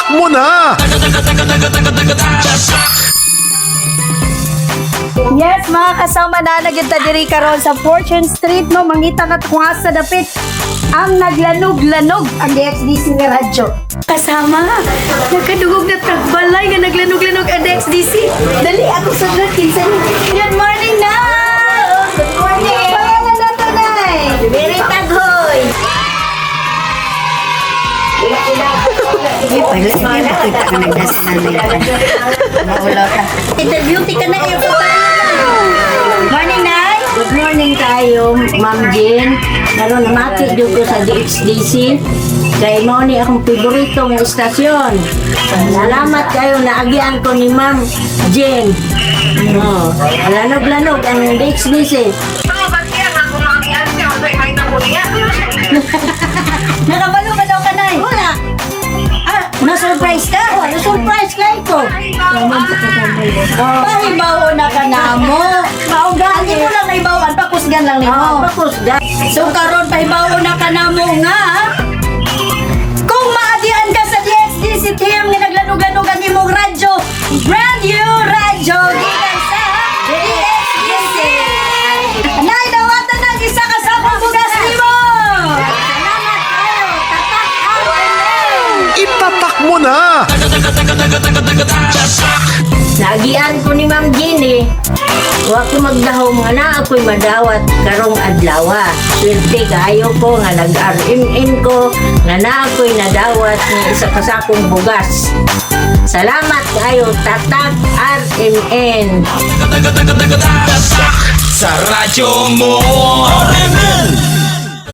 Itatak mo na! Yes, mga kasama na nagyud ta diri karon sa Fortune Street, no? Mangita ka kung asa dapit ang naglanog-lanog ang DXDC nga radyo. Kasama, nagkadugog na tagbalay nga naglanog-lanog ang DXDC. Dali ako sa kinsa ni. Good morning na. Good morning. Pangalan na to, Nay. Very taghoy. Ay, pala, hindi makita ka nagdasa nanay ka. Maulaw ka. Interview ka na iyo. Morning, Nay. Good morning kayo, Ma'am Jean. Karon namati jud ko sa DXDC. Kay mao ni akong paborito nga istasyon. Salamat kayo, naagian ko ni Ma'am Jean. Oh, lanog-lanog ang DXDC. Nakabalo ba daw ka, Nay? Wala. Ah, na-surprise ka? Oh, na-surprise kayo ko. Oh, Pahibaw na ka na mo. Mao Ang gani. imo lang naibawan, pakusgan lang nimo. Oh, pakusgan. So karon pahibaw na ka na mo nga kung maadian ka sa DXDC team nga naglanog-lanog ang imong radyo, brand new radyo gikan sa DXDC. Nay, dawatan na ang isa ka sakong bugas nimo. Salamat kayo. Tatak RMN. Itatak mo na! Nagian ko ni Ma'am Jean eh. Wa ko magdahom nga na ako'y madawat karong adlaw. Swerte kaayo ko nga nag-RMN ko nga na ako'y nadawat ng isa ka sakong bugas. Salamat kayo, Tatak RMN. Sa radyo mo, RMN.